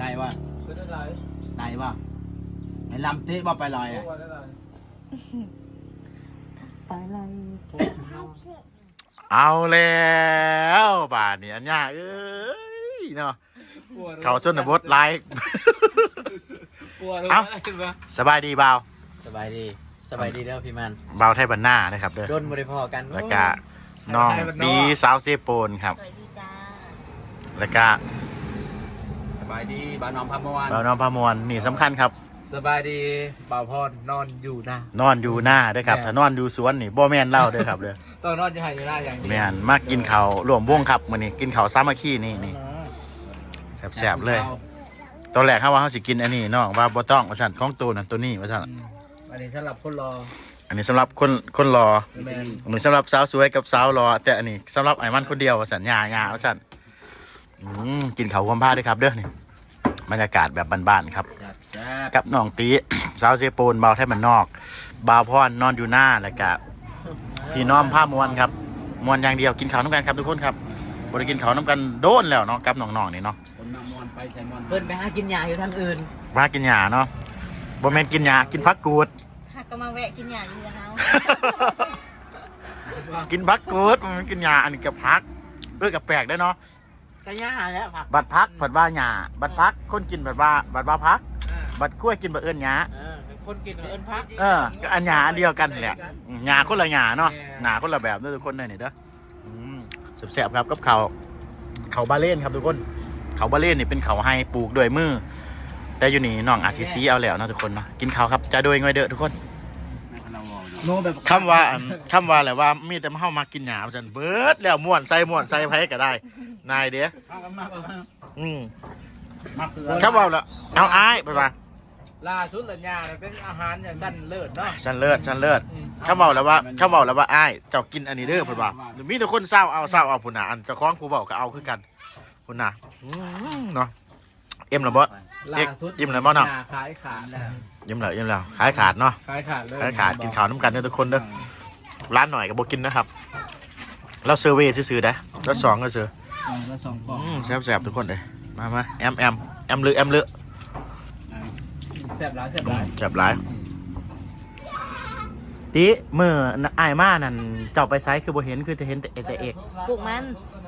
ໄດ້ບໍ່? ເປັນຈັ່ງໃດ? ໄດ້ບໍ່? ໃຫ້ລຳເຕະບໍ່? ໄປລອຍ ໂອ້ ອະ ໄດ້ຫຼາຍ ໄປລອຍ. ເອົາແລ້ວບາດນີ້ ອັນຍາເອີຍເນາະ ເຂົ້າຊົນນະບົດຫຼາຍ. ເອົ້າ ສະບາຍດີບ່າວ. ສະບາຍດີ ສະບາຍດີເດີພີ່ມັນ ບ່າວໄທບ້ານນາເດີຄັບເດີ ດົນບໍ່ໄດ້ພໍ້ກັນ ແລ້ວກະ ໂອ້ຍ ນ້ອງຕີສາວເຊໂປນຄັບ ສະບາຍດີຈ້າ ແລ້ວກະ ສະບາຍດີບ່າວນ້ອມພາມ່ວນ ບ່າວນ້ອມພາມ່ວນ ນີ້ສຳຄັນຄັບ. ສະບາຍດີບ່າວພອນ ນອນຢູ່ນາ ນອນຢູ່ນາເດີຄັບ ແມ່ນ ຖ້ານອນຢູ່ສວນນີ້ບໍ່ແມ່ນລາວເດີຄັບເດີ ຕ້ອງນອນຢູ່ໄຮ່ຢູ່ນາຢ່າງດຽວ ແມ່ນ ມາກິນເຂົ້າຮ່ວມວົງຄັບ ມື້ນີ້ກິນເຂົ້າສາມັກຄີ ນີ້ ນີ້ ແຊບໆເລີຍ. ຕອນແລກເຮົາວ່າເຮົາຊິກິນອັນນີ້ ນ້ອງວ່າບໍ່ຕ້ອງວ່າຊັ້ນ ຂອງໂຕນັ້ນໂຕນີ້ວ່າຊັ້ນ ອືມ ອັນນີ້ສຳລັບຄົນຫຼໍ່ ອັນນີ້ສຳລັບຄົນ ຄົນຫຼໍ່ ແມ່ນ ອັນນີ້ສຳລັບສາວສວຍກັບສາວຫຼໍ່ ແຕ່ອັນນີ້ສຳລັບອ້າຍມັນຄົນດຽວວ່າຊັ້ນ ຫຍ້າ ຫຍ້າວ່າຊັ້ນ. ອືມ ກິນເຂົ້າຮ່ວມພາເດີຄັບເດີ ນີ້ ບັນຍາກາດແບບບ້ານໆຄັບ ແຊບໆ ກັບນ້ອງຕີສາວເຊໂປນ ບ່າວໄທບ້ານນອກ ບ່າວພອນນອນຢູ່ນາ ແລ້ວກະພີ່ນ້ອມພາມ່ວນຄັບ ມ່ວນຢ່າງດຽວ. ກິນເຂົ້ານຳກັນຄັບທຸກຄົນຄັບ ບໍ່ໄດ້ກິນເຂົ້ານຳກັນໂດນແລ້ວເນາະ ກັບນ້ອງໆນີ້ເນາະ ຄົນມັກມ່ວນໄປໃສມ່ວນ ເພິ່ນໄປຫາກິນຫຍ້າຢູ່ທາງອື່ນ ຫາກິນຫຍ້າເນາະ ບໍ່ແມ່ນກິນຫຍ້າ ກິນຜັກກູດ ຫາກກໍມາແວະກິນຫຍ້າຢູ່ເຮືອນເຮົາ ກິນຜັກກູດ ບໍ່ແມ່ນກິນຫຍ້າ ອັນນີ້ກໍຜັກ ເອີ ກໍແປກເດ້ເນາະ ກໍຫຍ້າແຫຼະຜັກ ບັດຜັກ ອືມ ເພິ່ນວ່າຫຍ້າ ບັດຜັກ ຄົນກິນເພິ່ນວ່າ ບັດວ່າຜັກ ອ່າ ບັດຄວາຍກິນເພິ່ນເອີ້ນຫຍ້າ ເອີ ຄົນກິນກໍເອີ້ນຜັກ ເອີ ກໍອັນຫຍ້າອັນດຽວກັນຫັ້ນແຫຼະ ອືມ ຫຍ້າຄົນລະຫຍ້າເນາະ ແມ່ນ ຫຍ້າຄົນລະແບບເດີທຸກຄົນເດີນີ້ເດີ. ອືມ ແຊບໆຄັບ ກັບເຂົ້າ ເຂົ້າບາເລນຄັບທຸກຄົນ ເຂົ້າບາເລນນີ້ເປັນເຂົ້າໄຮ່ປູກດ້ວຍມື ແຕ່ຢູ່ນີ້ນ້ອງອາດຊິສີເອົາແລ້ວເນາະທຸກຄົນເນາະ. ກິນເຂົ້າຄັບ ຈາໂດຍງອຍເດີທຸກຄົນ. ໂນ ແບບ ຄຳວ່າ ອັນ ຄຳວ່າແຫຼະວ່າມີແຕ່ເຮົາມັກກິນຫຍ້າວ່າຊັ້ນ ເບິດແລ້ວ ມ່ວນໃສ່ ມ່ວນໃສ່ ໃຜກໍໄດ້ ນາຍເດ້ ເຮົາກໍມັກ ອືມ ມັກຄືກັນ ຄຳເວົ້າແລ້ວ ເອົາອ້າຍ ເພິ່ນວ່າ ລ່າສຸດລະຫຍ້າເປັນອາຫານຊັ້ນເລີດເນາະ ຊັ້ນເລີດ ຊັ້ນເລີດ ອືມ ຄຳເວົ້າແລ້ວວ່າ ຄຳເວົ້າແລ້ວວ່າ ອ້າຍ ເຈົ້າກິນອັນນີ້ເດີ ເພິ່ນວ່າ ມີແຕ່ຄົນຊາວເອົາ ຊາວເອົາພຸ້ນນະ ອັນເຈົ້າຂອງຜູ້ເວົ້າກໍເອົາຄືກັນພຸ້ນນະ ອືມ ເນາະ. ອີ່ມແລ້ວບໍ່? ຫຼ້າສຸດ ອີ່ມແລ້ວບໍ່ນ້ອງ? ຂາຍຂາດແລ້ວ ອີ່ມແລ້ວ ອີ່ມແລ້ວ ຂາຍຂາດເນາະ ຂາຍຂາດເລີຍ ຂາຍຂາດ ກິນເຂົ້ານຳກັນເດີທຸກຄົນເດີ ອືມ ຫຼານໜ້ອຍກໍບໍ່ກິນນະຄັບ ລາວເຊີເວຊື່ໆເດ້ ລາວສ່ອງຊື່ໆ ເອີ ລາວສ່ອງກ້ອງ ອືມ ແຊບໆທຸກຄົນເອີຍ ມາໆ ແອມ ແອມ ແອມເລີ ແອມເລີ ອ່າ ແຊບຫຼາຍ ແຊບຫຼາຍ ອືມ ແຊບຫຼາຍ ອືມ ຕິ ມື້ອ້າຍມານັ້ນ ເຈົ້າໄປໃສຄືບໍ່ເຫັນ ຄືແຕ່ເຫັນແຕ່ ແຕ່ເອກ ປູກມັນ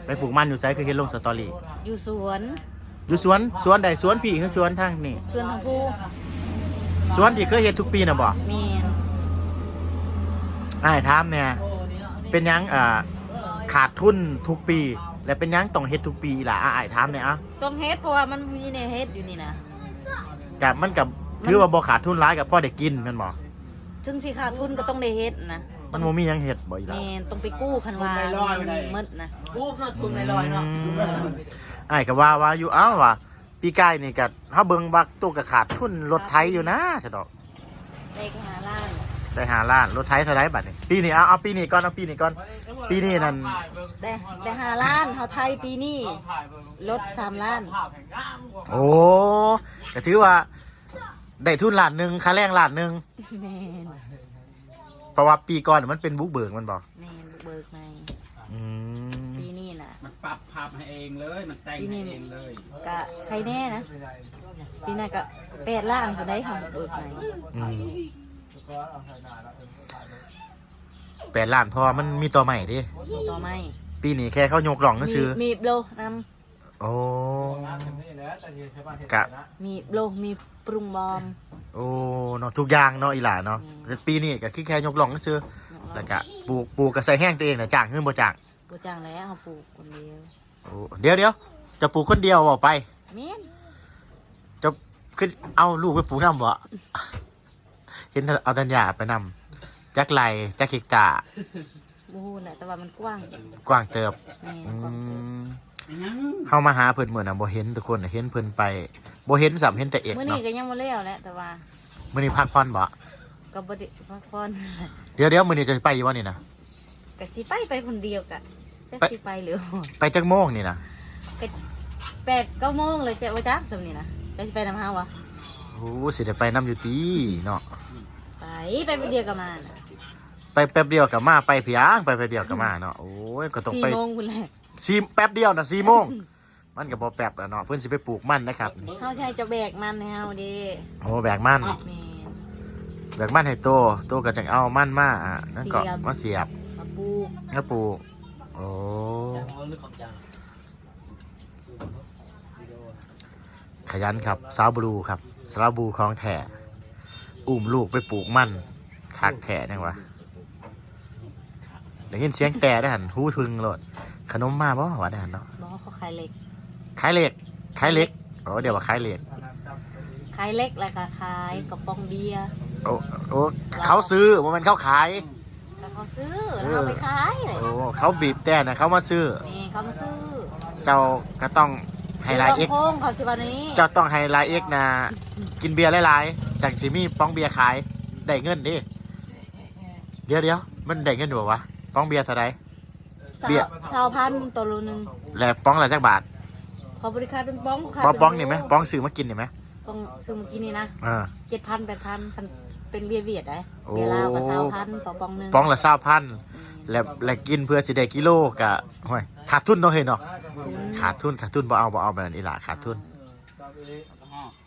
ໄປປູກມັນຢູ່ໃສ ຄືເຫັນລົງສະຕໍຣີ ຢູ່ສວນ ຢູ່ສວນ ສວນໃດ ສວນພີ້ ຫຼື ສວນທາງນີ້ ສວນທາງພູ ສວນທີ່ເຄີຍເຮັດທຸກປີນະບໍ່? ແມ່ນ ອ້າຍຖາມແດ່ ເປັນຫຍັງ ອ່າ ຂາດທຶນທຸກປີ ແລະ ເປັນຫຍັງຕ້ອງເຮັດທຸກປີອີ່ຫຼ້າ? ອ້າຍຖາມແດ່ ເອົາ ຕ້ອງເຮັດ ເພາະວ່າມັນມີແນວເຮັດຢູ່ນີ້ນະ ກະ ມັນກະ ມັນ ຖືວ່າບໍ່ຂາດທຶນຫຼາຍ ກະພໍໄດ້ກິນແມ່ນບໍ່? ເຖິງຊິຂາດທຶນກໍຕ້ອງໄດ້ເຮັດນະ ມັນບໍ່ມີຫຍັງເຮັດບໍ່ອີ່ຫຼ້າ? ແມ່ນ ຕ້ອງໄປກູ້ ຄັນວ່າມັນໝົດນະ ປູກເນາະ ສູງລອຍໆເນາະ ອືມ ອ້າຍກໍວ່າ ວ່າຢູ່ ເອົ້າ ວ່າປີກາຍນີ້ກໍ ເຮົາເບິ່ງວ່າໂຕກໍຂາດທຶນລົດໄຖຢູ່ນະ ຊັ້ນດອກ ໄດ້ແຕ່ຫ້າລ້ານ ໄດ້ຫ້າລ້ານ ລົດໄຖເທົ່າໃດບັດນີ້? ປີນີ້ ເອົາ ເອົາປີນີ້ກ່ອນ ເອົາປີນີ້ກ່ອນ ປີນີ້ນັ້ນ ໄດ້ ໄດ້ຫ້າລ້ານ ເຮົາໄຖປີນີ້ ລົດສາມລ້ານ ໂອ້ ກໍຖືວ່າ ໄດ້ທຶນລ້ານໜຶ່ງ ຄ່າແຮງລ້ານໜຶ່ງ ແມ່ນ ເພາະວ່າປີກ່ອນມັນເປັນບຸກເບີກແມ່ນບໍ່? ແມ່ນ ບຸກເບີກໃໝ່ ອືມ ປີນີ້ນະ ມັນປັບພາບໃຫ້ເອງເລີຍ ມັນແຕ່ງໃຫ້ເອງເລີຍ ກະໄຄແນ່ນະ ປີໜ້າກະແປດລ້ານພຸ້ນໃດ ເຮົາບຸກເບີກໃໝ່ ອືມ ແປດລ້ານ ເພາະວ່າມັນມີຕໍໄມ້ເດ້ ມີຕໍໄມ້ ປີນີ້ແຄ່ເຂົາຍົກລ່ອງຊື່ ມີ ມີໂບລະນຳ ໂອ້ ກະມີໂບລະ ມີປຸງບອມ ໂອ້ ເນາະ ທຸກຢ່າງເນາະ ອີ່ຫຼ້າເນາະ ແມ່ນ ແຕ່ປີນີ້ກະຄືແຄ່ຍົກລ່ອງຊື່ ຍົກລ່ອງ ແລ້ວກະປູກ ປູກກະໃສ່ແຮງຕົວເອງນະ ຈ້າງຄືບໍ່ຈ້າງ? ບໍ່ຈ້າງແລ້ວ ເຮົາປູກຄົນດຽວ ໂອ້ ດຽວໆ ເຈົ້າປູກຄົນດຽວເວົ້າໄປ ແມ່ນ ເຈົ້າຄືເອົາລູກໄປປູກນຳບໍ່? ເຫັນເອົາແຕ່ຫຍ້າໄປນຳ ຈັກໄຮ່ ຈັກເຮັກຕາ? ບໍ່ຮູ້ແຫຼະ ແຕ່ວ່າມັນກວ້າງ ກວ້າງເຕີບ ແມ່ນ ອືມ ກວ້າງເຕີບ ເຮົາມາຫາເພິ່ນມື້ນັ້ນບໍ່ເຫັນ ທຸກຄົນ ເຫັນເພິ່ນໄປ ບໍ່ເຫັນຊ້ຳ ເຫັນແຕ່ເອກ ມື້ນີ້ ເນາະ ກໍຍັງບໍ່ແລ້ວແຫຼະ ແຕ່ວ່າ ມື້ນີ້ພັກຜ່ອນບໍ່? ກໍບໍ່ໄດ້ພັກຜ່ອນ ດຽວໆ ມື້ນີ້ເຈົ້າຊິໄປຢູ່ບໍ່ນີ້ນະ? ກໍຊິໄປ ໄປຄົນດຽວ ກໍຈັກ ໄປ ຊິໄປຫຼື ໄປຈັກໂມງນີ້ນະ? ກໍແປດເກົ້າໂມງແລ້ວ ຈະບໍ່ຈັກສ່ຳນີ້ນະ ເຈົ້າຊິໄປນຳເຮົາບໍ່? ໂອ້ ຊິໄດ້ໄປນຳຢູ່ຕິເນາະ ໄປ ໄປຄົນດຽວກໍມານະ ໄປແປັບດຽວກໍມາ ໄປພຽງ ໄປແປັບດຽວກໍມາເນາະ ໂອ້ຍ ກໍຕ້ອງໄປ ສີ່ໂມງພຸ້ນແຫຼະ ສີ່ ແປັບດຽວນະ ສີ່ໂມງ ມັນກໍບໍ່ແປັບແລ້ວເນາະ ເພິ່ນຊິໄປປູກມັນເດ້ຄັບ. ເຮົາຊິໃຫ້ເຈົ້າແບກມັນໃຫ້ເຮົາເດ້. ໂອ້ ແບກມັນ. ແມ່ນ. ແບກມັນໃຫ້ໂຕ ໂຕກໍຈັ່ງເອົາມັນມາ ອ່າ ນັ້ນກໍ ສຽບ ມາສຽບ ມາປູກ ມາປູກ. ໂອ້ ຂະຫຍັນຄັບ ສາວບລູຄັບ ສາວບລູຂອງແທ້ ອຸ້ມລູກໄປປູກມັນ ຄັກແທ້ຫຍັງວະ. ໄດ້ຍິນສຽງແຕ່ໄດ້ຫັ້ນ ຫູທຶ່ງໂລດ. ຂະໜົມມາບໍ່ ວ່າໄດ້ຫັ້ນເນາະ. ບໍ່ ເຂົາຂາຍເຫຼັກ. ຂາຍເຫຼັກ ຂາຍເຫຼັກ. ໂອ້ ດຽວວ່າຂາຍເຫຼັກ ຂາຍເຫຼັກ ແລ້ວກໍຂາຍກະປ໋ອງເບຍ. ໂອ້ ໂອ້ ເຂົາຊື້ ບໍ່ແມ່ນເຂົາຂາຍ. ກໍເຂົາຊື້ ແລ້ວເຮົາໄປຂາຍ. ໂອ້ ເຂົາບີບແຕ່ນະ ເຂົາມາຊື້. ແມ່ນ ເຂົາມາຊື້. ເຈົ້າກໍຕ້ອງໃຫ້ຫຼາຍເອັກ ເຂົາຊິວ່ານີ້ ເຈົ້າຕ້ອງໃຫ້ຫຼາຍເອັກນະ ກິນເບຍຫຼາຍໆ ຈັ່ງຊິມີປ໋ອງເບຍຂາຍ ໄດ້ເງິນເດ້. ດຽວໆ ມັນໄດ້ເງິນຢູ່ບໍ່ວະ? ປ໋ອງເບຍເທົ່າໃດ? ເບຍ ຊາວພັນ ໂຕໂລໜຶ່ງ. ແລ້ວປ໋ອງລະຈັກບາດ? ເຂົາບໍ່ໄດ້ຂາຍເປັນປ໋ອງ ເຂົາຂາຍ ບໍ່ ເປັນ ປ໋ອງນີ້ແມ ໂລ ປ໋ອງຊື້ມາກິນນີ້ແມ ປ໋ອງຊື້ມາກິນນີ້ນະ. ເອີ ເຈັດພັນ ແປດພັນ ຄັນເປັນເບຍຫວຽດໄດ໋. ໂອ້ ເບຍລາວກໍຊາວພັນຕໍ່ປ໋ອງໜຶ່ງ ປ໋ອງລະຊາວພັນ. ແລ້ວ ແລ້ວກິນເພື່ອຊິໄດ້ກິໂລກະ ໂອ້ຍ ຂາດທຶນເນາະເຮີຍເນາະ. ຂາດທຶນ ຂາດທຶນ ຂາດທຶນ ບໍ່ເອົາ ບໍ່ເອົາແບບນັ້ນອີ່ຫຼ້າ ຂາດທຶນ.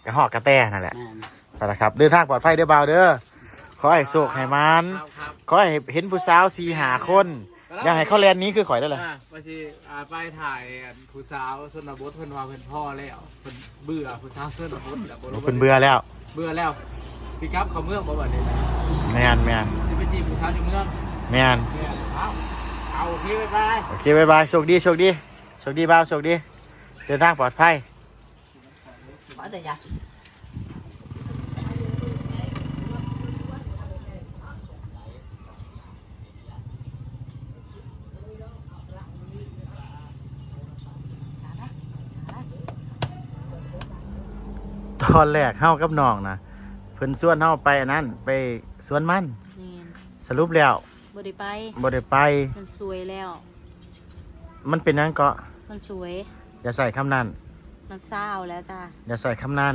ກະຮອກກະແຕຫັ້ນແຫຼະ. ແມ່ນ. ນັ້ນລະຄັບ ເດີນທາງປອດໄພເດີບ່າວເດີ ຂໍໃຫ້ໂຊກໃຫ້ໝານ. ຂໍໃຫ້ເຫັນຜູ້ສາວສີ່ຫ້າຄົນ ຢ່າໃຫ້ເຂົາແລ່ນໜີຄືຂ້ອຍເດີລະ. ອ່າ ວ່າຊິ ອ່າ ໄປຖ່າຍອັນຜູ້ສາວຊົນນະບົດ ເພິ່ນວ່າເພິ່ນພໍແລ້ວ ເພິ່ນເບື່ອຜູ້ສາວຊົນນະບົດແລ້ວ. ໂອ້ ເພິ່ນເບື່ອແລ້ວ ເບື່ອແລ້ວ. ຊິກັບເຂົ້າເມືອງບໍ່ບັດນີ້? ແມ່ນໆ ຊິໄປຈີບຜູ້ສາວຢູ່ເມືອງ. ແມ່ນ. ເອົາ ເອົາ ໂອເຄ ບາຍບາຍ. ໂອເຄ ບາຍບາຍ ໂຊກດີ ໂຊກດີ ໂຊກດີບ່າວ ໂຊກດີ ເດີນທາງປອດໄພ. ຕອນແລກເຮົາກັບນ້ອງນະ ເພິ່ນຊວນເຮົາໄປອັນນັ້ນ ໄປສວນມັນ. ແມ່ນ. ສະຫຼຸບແລ້ວ ບໍ່ໄດ້ໄປ ບໍ່ໄດ້ໄປ. ມັນສວຍແລ້ວ. ມັນເປັນຫຍັງເກາະ? ມັນສວຍ. ຢ່າໃຊ້ຄຳນັ້ນ. ມັນຊາວແລ້ວຈ້າ. ຢ່າໃຊ້ຄຳນັ້ນ.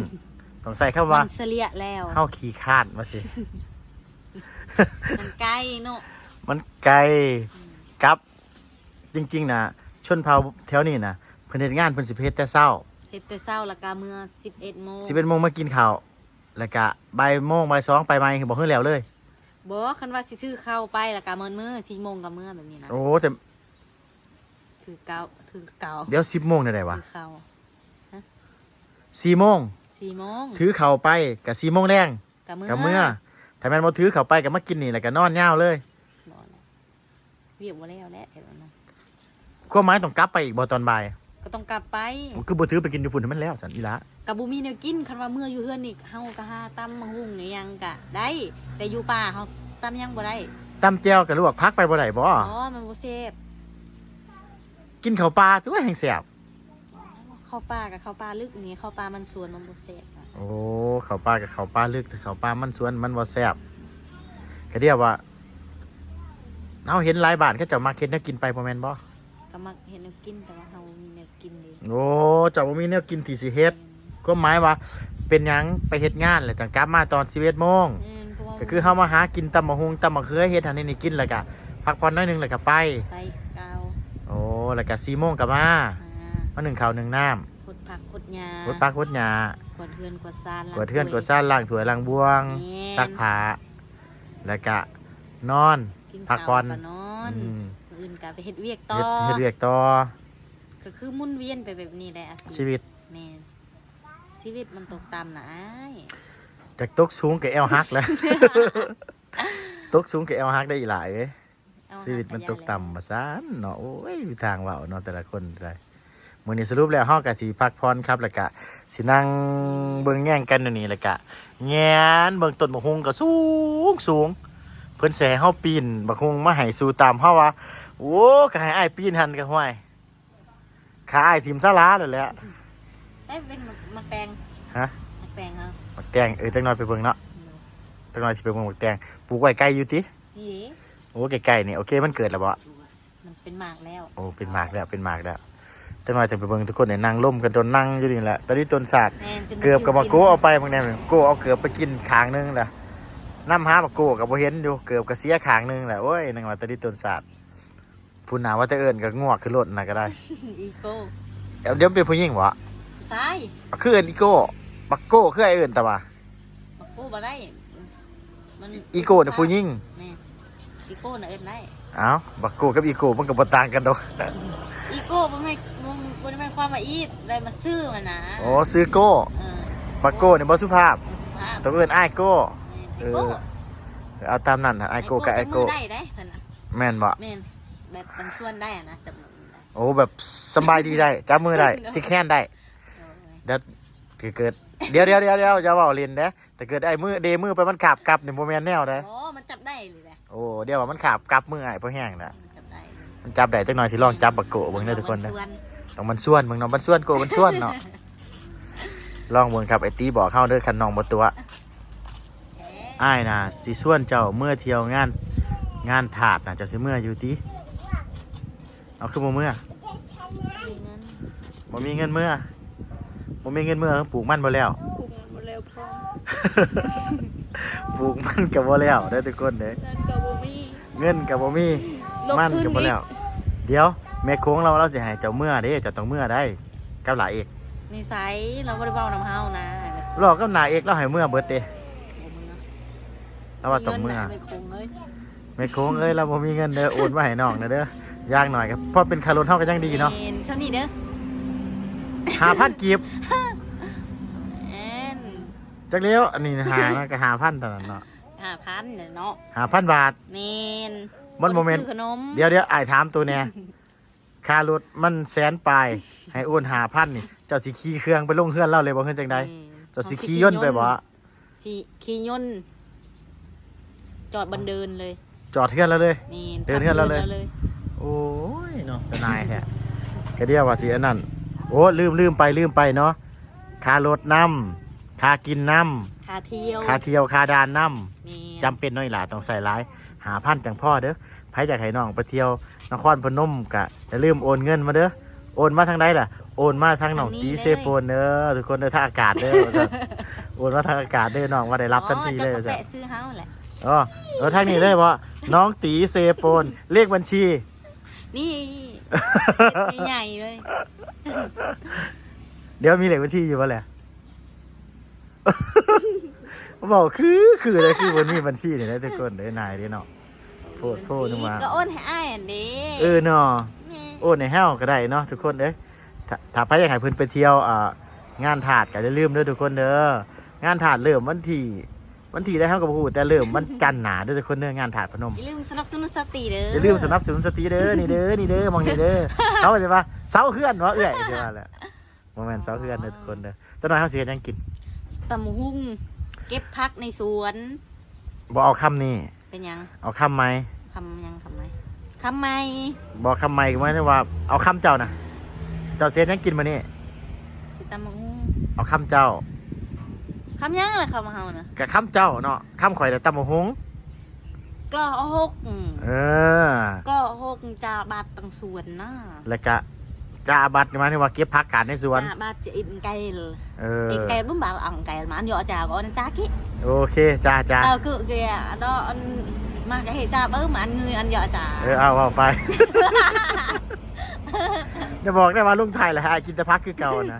ຕ້ອງໃຊ້ຄຳວ່າ ມັນສະເລ່ຍແລ້ວ. ເຮົາຂີ້ຄ້ານວ່າຊີ້. ມັນໄກເນາະ. ມັນໄກ. ອືມ. ກັບ ຈິງໆນະ ຊົນເຜົ່າແຖວນີ້ນະ ເພິ່ນເຮັດງານ ເພິ່ນຊິໄປເຮັດແຕ່ເຊົ້າ. ເຮັດແຕ່ເຊົ້າ ແລ້ວກະເມືອສິບເອັດໂມງ. ສິບເອັດໂມງມາກິນເຂົ້າ ແລ້ວກະບ່າຍໂມງ ບ່າຍສອງໄປໃໝ່ ບໍ່? ຄືແລ້ວເລີຍ. ບໍ່ ຄັນວ່າຊິຖືເຂົ້າໄປ ແລ້ວກະໝົດມື້ ສີ່ໂມງກະເມືອ ແບບນີ້ນະ. ໂອ້ ແຕ່ ຖືເຂົ້າ ຖືເຂົ້າ ດຽວ ສິບໂມງແນວໃດວະ? ຖືເຂົ້າ ຮະ? ສີ່ໂມງ ສີ່ໂມງ ຖືເຂົ້າໄປກະສີ່ໂມງແລງ ກະເມືອ ກະເມືອ. ຖ້າແມ່ນບໍ່ຖືເຂົ້າໄປກະມາກິນນີ້ ແລ້ວກະນອນຍາວເລີຍ. ບໍ່ແຫຼະ ວຽກບໍ່ແລ້ວແຫຼະ ແຖວນັ້ນ. ຄວາມໝາຍຕ້ອງກັບໄປອີກບໍ່ຕອນບ່າຍ? ກໍຕ້ອງກັບໄປ. ໂອ້ ຄືບໍ່ຖືໄປກິນຢູ່ພຸ້ນໃຫ້ມັນແລ້ວຊັ້ນອີ່ຫຼ້າ? ກໍບໍ່ມີແນວກິນ ຄັນວ່າເມືອຢູ່ເຮືອນນີ້ ເຮົາກໍຫາຕຳໝາກຫຸ່ງອີ່ຫຍັງກໍໄດ້ ແຕ່ຢູ່ປ່າເຮົາຕຳຫຍັງບໍ່ໄດ້. ຕຳແຈ່ວກັບລວກຜັກໄປບໍ່ໄດ້ບໍ່? ອໍ ມັນບໍ່ແຊບ. ກິນເຂົ້າປ່າຕົວະແຮ່ງແຊບ. ເຂົ້າປ່າກັບເຂົ້າປ່າລຶກນີ້ ເຂົ້າປ່າມັນສວນມັນບໍ່ແຊບ. ໂອ້ ເຂົ້າປ່າກັບເຂົ້າປ່າລຶກ ເຂົ້າປ່າມັນສວນມັນບໍ່ແຊບ. ກະດຽວວ່າ ເຮົາເຫັນຫຼາຍບ້ານເຂົາເຈົ້າມັກເຮັດແນວກິນໄປ ບໍ່ແມ່ນບໍ່? ກໍມັກເຮັດແນວກິນ ແຕ່ວ່າເຮົາບໍ່ມີແນວກິນເດ້. ໂອ້ ເຈົ້າບໍ່ມີແນວກິນທີ່ຊິເຮັດ. ແມ່ນ. ຄວາມໝາຍວ່າເປັນຫຍັງໄປເຮັດງານແລ້ວຈັ່ງກັບມາຕອນສິບເອັດໂມງ? ແມ່ນ ເພາະວ່າ ກໍຄືເຮົາມາຫາກິນຕຳບັກຫຸ່ງ ຕຳບັກເຂືອ ເຮັດຫັ້ນເຮັດນີ້ກິນ ແລ້ວກະພັກຜ່ອນໜ້ອຍໜຶ່ງ ແລ້ວກະໄປ ໄປຄືເກົ່າ. ໂອ້ ແລ້ວກະສີ່ໂມງກະມາ ມາ ມາໜຶ້ງເຂົ້າໜຶ້ງນ້ຳ ຫົດຜັກຫົດຫຍ້າ ຫົດຜັກຫົດຫຍ້າ ກວາດເຮືອນກວາດຊານ ກວາດເຮືອນກວາດຊານ ລ້າງຖ້ວຍລ້າງບ່ວງ ແມ່ນ ຊັກຜ້າ ແລ້ວກະນອນ ກິນ ພັກຜ່ອນ ເຂົ້າກະນອນ. ອືມ ມື້ອື່ນກະໄປເຮັດວຽກຕໍ່ ເຮັດ ເຮັດວຽກຕໍ່. ກໍຄືໝູນວຽນໄປແບບນີ້ແຫຼະ ອາຊີບ ຊີວິດ. ແມ່ນ. ຊີວິດມັນຕົກຕ່ຳນະອ້າຍ. ຈາກຕົກສູງກໍແອວຫັກແລ້ວ. ຕົກສູງກໍແອວຫັກໄດ້ອີ່ຫຼ້າເອີຍ. ຊີວິດມັນຕົກຕ່ຳວ່າຊັ້ນເນາະ. ໂອ້ຍ ທາງເວົ້າເນາະ ແຕ່ລະຄົນໄດ໋. ມື້ນີ້ສະຫຼຸບແລ້ວເຮົາກໍຊິພັກຜ່ອນຄັບ ແລ້ວກະຊິນັ່ງເບິ່ງແຍງກັນຢູ່ນີ້ ແລ້ວກະແຫງນເບິ່ງຕົ້ນບັກຫຸ່ງກໍສູງໆ. ເພິ່ນຊິໃຫ້ເຮົາປີນບັກຫຸ່ງມາໃຫ້ສູ່ຕຳ ເຮົາວ່າ ໂອ້ ກໍໃຫ້ອ້າຍປີນຫັ້ນກໍ ຫ້ວຍ ຂາອ້າຍຖິ້ມສາລາໂລດແຫຼະ. ໄປເປັນໝາກ ໝາກແຕງ. ຮະ? ໝາກແຕງເຮົາ. ໝາກແຕງ ເອີ ຈັກໜ່ອຍໄປເບິ່ງເນາະ. ອືມ ຈັກໜ່ອຍຊິໄປເບິ່ງໝາກແຕງ. ປູກໄວ້ໄກຢູ່ຕິ? ນີ້ເດ້. ໂອ້ ໃກ້ໆນີ້. ໂອເຄ ມັນເກີດແລ້ວບໍ່? ມັນເປັນໝາກແລ້ວ. ໂອ້ ເປັນໝາກແລ້ວ ເປັນໝາກແລ້ວ. ຈັກໜ່ອຍຈັ່ງໄປເບິ່ງ ທຸກຄົນ. ນີ້ນັ່ງລົມກັນ ໂດນນັ່ງຢູ່ນີ້ແຫຼະ. ຕອນນີ້ຕົ້ນສາດ ແມ່ນ ເກືອບກໍມາໂກະເອົາໄປ. ເບິ່ງແດ່ ໂກະເອົາເກືອບໄປກິນຂ້າງໜຶ່ງລະ. ນຳຫາບັກໂກະກໍບໍ່ເຫັນຢູ່ ເກືອບກໍເສຍຂ້າງໜຶ່ງລະ. ໂອ້ຍ ນັ່ງວ່າຕອນນີ້ຕົ້ນສາດ. ພຸ້ນນະ ວ່າແຕ່ເອີ້ນກໍງວກຂຶ້ນລົດນະກໍໄດ້. ອີໂກ້. ດຽວເປັນຜູ້ຍິງບໍ່? ຊາຍ. ຄືເອີ້ນອີໂກ້ ບັກໂກ້ຄືອ້າຍເອີ້ນຕາວ່າ ບັກໂກ້ບໍ່ໄດ້ ມັນ ອີໂກ້ນະຜູ້ຍິງ. ແມ່ນ ອີໂກ້ນະເອີ້ນໄດ້. ອ້າວ ບັກໂກ້ກັບອີໂກ້ມັນກໍບໍ່ຕ່າງກັນດອກ. ອີໂກ້ບໍ່ແມ່ນ ບໍ່ ບໍ່ໄດ້ໝາຍຄວາມວ່າອີດ ໄດ້ມາຊື່ມັນນະ. ໂອ້ ຊື່ໂກ້. ເອີ ບັກໂກ້ນີ້ບໍ່ສຸພາບ. ບໍ່ສຸພາບ ຕ້ອງເອີ້ນອ້າຍໂກ້. ແມ່ນ ເອີ ອ້າຍໂກ້ ເອົາຕາມນັ້ນ ອ້າຍໂກ້ກັບອ້າຍໂກ້. ຈັບມືໄດ້ເດ້ເພິ່ນນະ. ແມ່ນບໍ່? ແມ່ນ ແບບບາງສ່ວນໄດ້ນະ ຈັບມືໄດ້. ໂອ້ ແບບສະບາຍດີໄດ້ ຈັບມືໄດ້ ຊິກແຮນໄດ້. ໂອ້ຍ ດຽວ ເກີດ ດຽວ ດຽວ ດຽວ ດຽວ ຢ່າເວົ້າຫຼິ້ນເດ້. ຖ້າເກີດອ້າຍມື ເດມືໄປມັນຂາບກັບນີ້ ບໍ່ແມ່ນແນວໃດ. ບໍ່ ມັນຈັບໄດ້ເລີຍແຫຼະ. ໂອ້ ດຽວວ່າມັນຂາບກັບມືອ້າຍພໍແຮງນະ. ມັນຈັບໄດ້ເລີຍ ມັນຈັບໄດ້. ຈັກໜ່ອຍຊິລອງຈັບບັກໂກ້ເບິ່ງເດີທຸກຄົນເດີ. ຕ້ອງບັນຊວນເບິ່ງເນາະ ບັນຊວນໂກ້ບັນຊວນເນາະ. ລອງເບິ່ງຄັບ ໄອ້ຕີບອກເຮົາເດີ ຄັນນ້ອງບໍ່ຕົວະ. ເອີ ອ້າຍນະຊິຊວນເຈົ້າເມືອທ່ຽວງານ ງານທາດນະ ເຈົ້າຊິເມືອຢູ່ຕິ? ເອົາ ຄືບໍ່ເມືອ? ບໍ່ມີເງິນ ບໍ່ມີເງິນເມືອ. ບໍ່ມີເງິນເມືອ ປູກມັນບໍ່ແລ້ວ. ປູກມັນບໍ່ແລ້ວ ພໍ່ ປູກມັນກໍບໍ່ແລ້ວເດີທຸກຄົນເດີ. ເງິນກໍບໍ່ມີ ເງິນກໍບໍ່ມີ ລົງທຶນ ມັນກໍບໍ່ແລ້ວອີກ. ດຽວ ແມ່ໂຂງລາວ ລາວຊິໃຫ້ເຈົ້າເມືອເດ້ ເຈົ້າຕ້ອງເມືອໄດ໋ ກັບຫຼ້າເອກ. ນິໄສ ລາວບໍ່ໄດ້ເວົ້ານຳເຮົານະ. ເວົ້າກັບໜ້າເອກ ລາວໃຫ້ເມືອເບິດເດ້. ບໍ່ເມືອ ລາວວ່າຕ້ອງເມືອ. ມີເງິນນະ ແມ່ໂຂງເອີຍ ແມ່ໂຂງເອີຍ ລາວບໍ່ມີເງິນເດີ ໂອນມາໃຫ້ນ້ອງແດ່ເດີ. ຢ່າງໜ້ອຍກໍພໍເປັນຄ່າລົດເຮົາກໍຍັງດີເນາະ. ແມ່ນ ສ່ຳນີ້ເດີ. ຫ້າພັນກີບ. ແມ່ນ ຈັກແລ້ວ ອັນນີ້ຫາມາກໍຫ້າພັນເທົ່ານັ້ນເນາະ. ຫ້າພັນເນາະ ຫ້າພັນບາດ. ແມ່ນ ມັນບໍ່ແມ່ນ ຊື້ຂະໜົມ. ດຽວໆ ອ້າຍຖາມໂຕແດ່ ຄ່າລົດມັນແສນປາຍ ໃຫ້ໂອນຫ້າພັນນີ້ ເຈົ້າຊິຂີ່ເຄື່ອງໄປລົງເຮືອນລາວເລີຍບໍ່ ຄືຈັ່ງໃດ? ແມ່ນ ເຈົ້າຊິຂີ່ຍົນໄປບໍ່? ຊິຂີ່ຍົນ ຈອດບັນເດີນເລີຍ ຈອດເຮືອນລາວເລີຍ. ແມ່ນ ເດີນເຮືອນລາວເລີຍ ຂັບເຮືອນລາວເລີຍ. ໂອ້ຍເນາະ ຕາໜ່າຍແທ້. ກະດຽວວ່າຊິອັນນັ້ນ ໂອ້ ລືມ ລືມໄປ ລືມໄປເນາະ. ຄ່າລົດນຳ ຄ່າກິນນຳ ຄ່າທ່ຽວ ຄ່າທ່ຽວ ຄ່າດ່ານນຳ. ແມ່ນ ຈຳເປັນເນາະອີ່ຫຼ້າ ຕ້ອງໃຊ້ຫຼາຍ. ຫ້າພັນຈັ່ງພໍເດີ. ໃຜຢາກໃຫ້ນ້ອງໄປທ່ຽວນະຄອນພະນົມກະຢ່າລືມໂອນເງິນມາເດີ. ໂອນມາທາງໃດລະ? ໂອນມາທາງນ້ອງຕີເຊໂປນເດີ ທຸກຄົນເດີ ທາງອາກາດເດີ. ໂອນມາທາງອາກາດເດີ ນ້ອງວ່າໄດ້ຮັບທັນທີເລີຍ. ເຈົ້າກໍແປະຊື່ເຮົາແຫຼະ. ອໍ ເອີ ທາງນີ້ເລີຍບໍ? ນ້ອງຕີເຊໂປນ ເລກບັນຊີ ນີ້ ໃຫຍ່ເລີຍ. ດຽວມີເລກບັນຊີຢູ່ບໍ່ແຫຼະ? ເວົ້າຄື ຄືເລີຍ ຄືບໍ່ມີບັນຊີນີ້ແຫຼະທຸກຄົນເດີ. ນາຍເດ້ເນາະ ໂພດໂພ ນຶກວ່າ ກໍໂອນໃຫ້ອ້າຍຫັ້ນເດ້. ເອີເນາະ ແມ່ນ ໂອນໃຫ້ເຮົາກໍໄດ້ເນາະທຸກຄົນເອີຍ. ຖ້າ ຖ້າໃຜຢາກໃຫ້ເພິ່ນໄປທ່ຽວ ອ່າ ງານທາດກໍຢ່າລືມເດີທຸກຄົນເດີ. ງານທາດເລີ່ມວັນທີ ວັນທີໃດເຮົາກໍບໍ່ຮູ້ ແຕ່ເລີ່ມວັນຈັນໜ້າເດີທຸກຄົນເດີ ງານທາດພະນົມ. ຢ່າລືມສະໜັບສະໜູນສະຕີເດີ ຢ່າລືມສະໜັບສະໜູນສະຕີເດີ. ນີ້ເດີ ນີ້ເດີ ໝ່ອງນີ້ເດີ. ເຂົາຊິວ່າເສົາເຮືອນເນາະເອື້ອຍ ຊິວ່າແຫຼະ. ບໍ່ແມ່ນເສົາເຮືອນເດີທຸກຄົນເດີ. ຈັກໜ່ອຍເຮົາຊິເຮັດຫຍັງກິນ? ຕຳບັກຫຸ່ງ ເກັບຜັກໃນສວນ. ບໍ່ເອົາຄຳນີ້. ເປັນຫຍັງ? ເອົາຄຳໃໝ່. ຄຳຫຍັງ? ຄຳໃໝ່ ຄຳໃໝ່. ບໍ່ ຄຳໃໝ່ກໍໝາຍເຖິງວ່າເອົາຄຳເຈົ້ານະ. ເຈົ້າຊິເຮັດຫຍັງກິນມື້ນີ້? ຊິຕຳບັກຫຸ່ງ. ເອົາຄຳເຈົ້າ. ຄຳຫຍັງລະ ຄຳເຮົານະ? ກະຄຳເຈົ້າເນາະ ຄຳຂ້ອຍລະຕຳບັກຫຸ່ງ. ກລໍຫົກ. ເອີ ກລໍຫົກ ຈາບັດຕັງສວນນະ. ແລ້ວກະ ຈາບັດນີ້ໝາຍເຖິງວ່າເກັບຜັກກາດໃນສວນ. ຈາບັດຈະອິນໄກລ. ເອີ ອິນໄກລ ບຸ້ມບາດອັງໄກລ ມາອັນເຍາະຈາກໍອັນຈາກິ. ໂອເຄ ຈ້າ ຈ້າ. ເຕົ້າກຶກເກຍ ດອກອັນ ມາກະເຮັດຈາເບິ່ງ ມາອັນງືອນເຍາະຈາ. ເອີ ເອົາ ເວົ້າໄປ. ຢ່າບອກໄດ້ວ່າລົງໄທແລ້ວ ຫາກິນແຕ່ຜັກຄືເກົ່ານະ.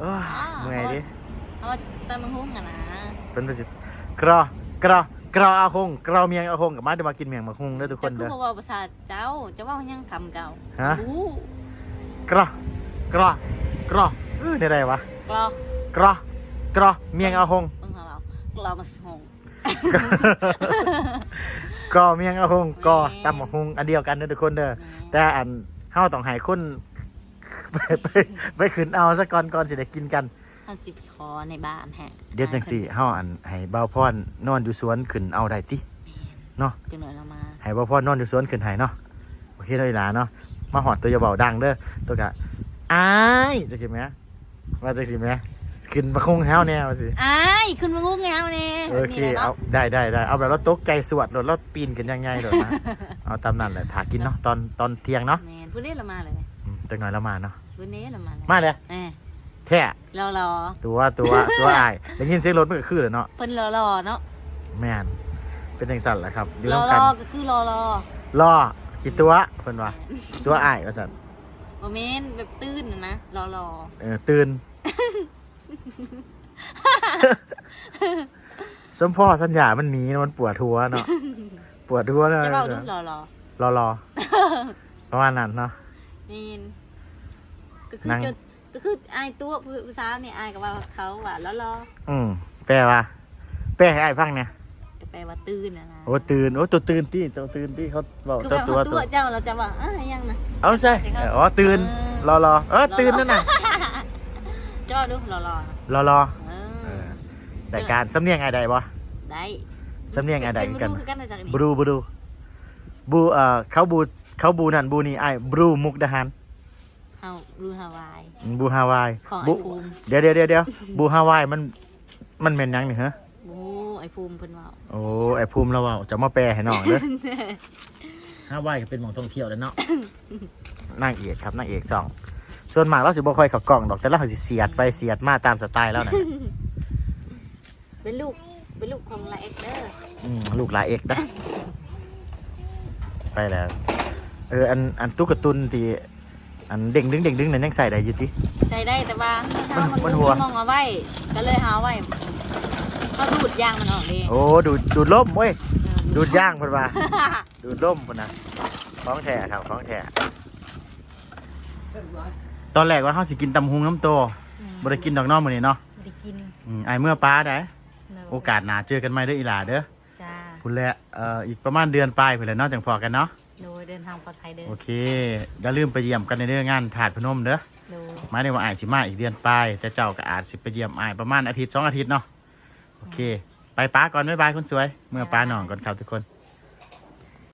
ໂອ້ຍ ເມື່ອຍເດ້. ເຮົາວ່າຕຳບັກຫຸ່ງຫັ້ນນະ ເພິ່ນວ່າຊິ ກຣໍ ກຣໍ ກຣໍອາຫົງ ກຣໍໝຽງອາຫົງ ກໍໝາຍເຖິງວ່າກິນໝຽງໝາກຫຸ່ງເດີທຸກຄົນເດີ. ເຈົ້າຄືບໍ່ເວົ້າພາສາເຈົ້າ ເຈົ້າເວົ້າຫຍັງຄຳເຈົ້າ? ຮະ? ກຣໍ ກຣໍ ກຣໍ ເອີ ແນວໃດວະ? ກຣໍ ກຣໍ ກຣໍໝຽງອາຫົງ ເບິ່ງເຮົາເວົ້າ ກຣໍມາຫົງ ກໍໝຽງອາຫົງ ກໍ ແມ່ນ ຕຳບັກຫຸ່ງ ອັນດຽວກັນເດີທຸກຄົນເດີ. ແມ່ນ ແຕ່ອັນ ເຮົາຕ້ອງໃຫ້ຄົນ ໄປ ໄປ ໄປຂຶ້ນເອົາຊະກ່ອນ ກ່ອນຊິໄດ້ກິນກັນ. ເຮົາຊິໄປຂໍໃນບ້ານແຮະ. ດຽວຈັ່ງຊີ້ ເຮົາອັນ ໃຫ້ບ່າວພອນນອນຢູ່ສວນຂຶ້ນເອົາໄດ້ຕິ? ແມ່ນ ເນາະ ຈັກໜ້ອຍລາວມາ ໃຫ້ບ່າວພອນນອນຢູ່ສວນຂຶ້ນໃຫ້ເນາະ. ໂອເຄເນາະອີ່ຫຼ້າເນາະ. ມາຮອດໂຕຢ່າເວົ້າດັງເດີ ໂຕກະ ອ້າຍ ຈັ່ງຊີ້ແໝ ວ່າຈັ່ງຊີ້ແໝ ຂຶ້ນມາຫຸ່ງໃຫ້ເຮົາແດ່ ວ່າຊີ້ ອ້າຍ ຂຶ້ນມາຫຸ່ງໃຫ້ເຮົາແດ່. ໂອເຄ ແບບນີ້ແຫຼະເນາະ ເອົາ ໄດ້ ໄດ້ ໄດ້. ເອົາແບບລາວຕົກໃຈສວດໂລດ ລາວປີນຂຶ້ນຢ່າງໃຫຍ່ໂລດນະ. ເອົາຕາມນັ້ນແຫຼະ ຖ້າກິນເນາະ ຕອນ ຕອນທ່ຽງເນາະ. ແມ່ນ ພຸ້ນເດ້ລາວມາແລ້ວ ອືມ ຈັກໜ້ອຍລາວມາເນາະ. ພຸ້ນເດ້ລາວມາແລ້ວ ມາແລ້ວ ເອີ ແທ້ ຫຼໍ່ໆ ຕົວ ຕົວ ຕົວອ້າຍ ໄດ້ຍິນສຽງລົດມັນກໍຄືແລະເນາະ. ເພິ່ນຫຼໍ່ໆເນາະ. ແມ່ນ ເປັນຈັ່ງຊັ້ນລະຄັບ ຢູ່ນຳກັນ ຫຼໍ່ໆກໍຄືຫຼໍ່ໆ ຫຼໍ່ ຂີ້ຕົວະ ເພິ່ນວ່າ ແມ່ນ ຕົວະອ້າຍວ່າຊັ້ນ. ບໍ່ແມ່ນ ແບບຕື່ນນະ ຫຼໍ່ໆ ເອີ ຕື່ນ ສົມພໍສັນຍາມັນມີ ມັນປວດຫົວເນາະ ປວດຫົວເນາະ ຈະເວົ້າດູ ເອີ ຫຼໍ່ໆ ຫຼໍ່ໆ ປະມານນັ້ນເນາະ ແມ່ນ ກໍຄື ນາງ ຈົນ ກໍຄືອ້າຍຕົວະຜູ້ ຜູ້ສາວນີ້ ອ້າຍກໍວ່າເຂົາວ່າຫຼໍ່ໆ ອືມ ແປວ່າ ແປໃຫ້ອ້າຍຟັງແດ່ ກໍແປວ່າຕື່ນນະນະ ໂອ້ ຕື່ນ ໂອ້ ໂຕຕື່ນຕິ ໂຕຕື່ນຕິ ເຂົາເວົ້າ ຄືວ່າ ຕົວະ ເຂົາຕົວະເຈົ້າ ແລ້ວເຈົ້າວ່າ ອາ ຫຍັງນະ ເອົາໃສ່ ໃສ່ເຂົາ ເອີ ອໍ ຕື່ນ ເອີ ຫຼໍ່ໆ ເອີ ຕື່ນນັ້ນນະ ເຈົ້າເວົ້າດູ ຫຼໍ່ໆ ຫຼໍ່ໆ ເອີ ເອີ ໄດ້ການ ສຳນຽງອ້າຍໄດ້ບໍ່? ໄດ້ ສຳນຽງອ້າຍໄດ້ຄືກັນ ເປັນບຣູຄືກັນວ່າຊັ້ນ ບຣູ ບຣູ ບຣູ ເອີ ເຂົາບຣູ ເຂົາບຣູນັ້ນບຣູນີ້ ອ້າຍບຣູມຸກດາຫານ ເຮົາບຣູຮາວາຍ ອືມ ບຣູຮາວາຍ ຂອງ ບຣູ ອ້າຍພູມ ດຽວໆໆໆ ບຣູຮາວາຍມັນ ມັນແມ່ນຫຍັງນີ້ຫະ? ບໍ່ຮູ້ ອ້າຍພູມເພິ່ນເວົ້າ ໂອ້ ອ້າຍພູມລາວເວົ້າ ເຈົ້າມາແປໃຫ້ນ້ອງເດີ ຮາວາຍກໍເປັນໝ່ອງທ່ອງທ່ຽວແຫຼະເນາະ ນາງເອກຄັບ ນາງເອກຊ່ອງ ສ່ວນມາກລາວຊິບໍ່ຄ່ອຍເຂົ້າກ້ອງດອກ ແຕ່ລາວຊິສຽດໄປສຽດມາຕາມສະໄຕລາວນັ້ນ ເປັນລູກ ເປັນລູກຂອງລາເອັກເດີ ອືມ ລູກລາເອັກນະ ໄປແລ້ວ ເອີ ອັນ ອັນຕຸກກະຕຸນທີ່ ອັນເດ້ງດຶງ ເດ້ງດຶງນັ້ນຍັງໃຊ້ໄດ້ຢູ່ຕິ? ໃຊ້ໄດ້ ແຕ່ວ່າ ມັນ ມັນຫົວ ເຮົາບໍ່ມີໝ່ອງເອົາໄວ້ ກໍເລີຍຫາເອົາໄວ້ ເຮົາດູດຢາງມັນອອກເດ້ ໂອ້ ດູດ ດູດລົມເວີຍ ເອີ ດູດຢາງເພິ່ນວ່າ ດູດລົມພຸ້ນນະ ຂອງແທ້ຄັບ ຂອງແທ້ ຕອນແລກວ່າເຮົາຊິກິນຕຳຫຸ່ງນຳໂຕ ອືມ ບໍ່ໄດ້ກິນດອກເນາະມື້ນີ້ເນາະ ບໍ່ໄດ້ກິນ ອືມ ອ້າຍເມືອປາໃດ ໂດຍ ໂອກາດໜ້າເຈີກັນໃໝ່ເດີອີ່ຫຼ້າເດີ ຈ້າ ພຸ້ນແຫຼະ ເອີ ອີກປະມານເດືອນປາຍພຸ້ນແຫຼະເນາະ ຈັ່ງພໍ້ກັນເນາະ ໂດຍ ເດີນທາງປອດໄພເດີ ໂອເຄ ຢ່າລືມໄປຢ້ຽມກັນເດີ ງານທາດພະນົມເດີ ໂດຍ ໝາຍເຖິງວ່າອ້າຍຊິມາອີກເດືອນປາຍ ແຕ່ເຈົ້າກໍອາດຊິໄປຢ້ຽມອ້າຍປະມານອາທິດສອງອາທິດເນາະ ໂອເຄ ໄປປາກ່ອນ ບາຍບາຍຄົນສວຍ ເມືອປານ້ອງກ່ອນຄັບທຸກຄົນ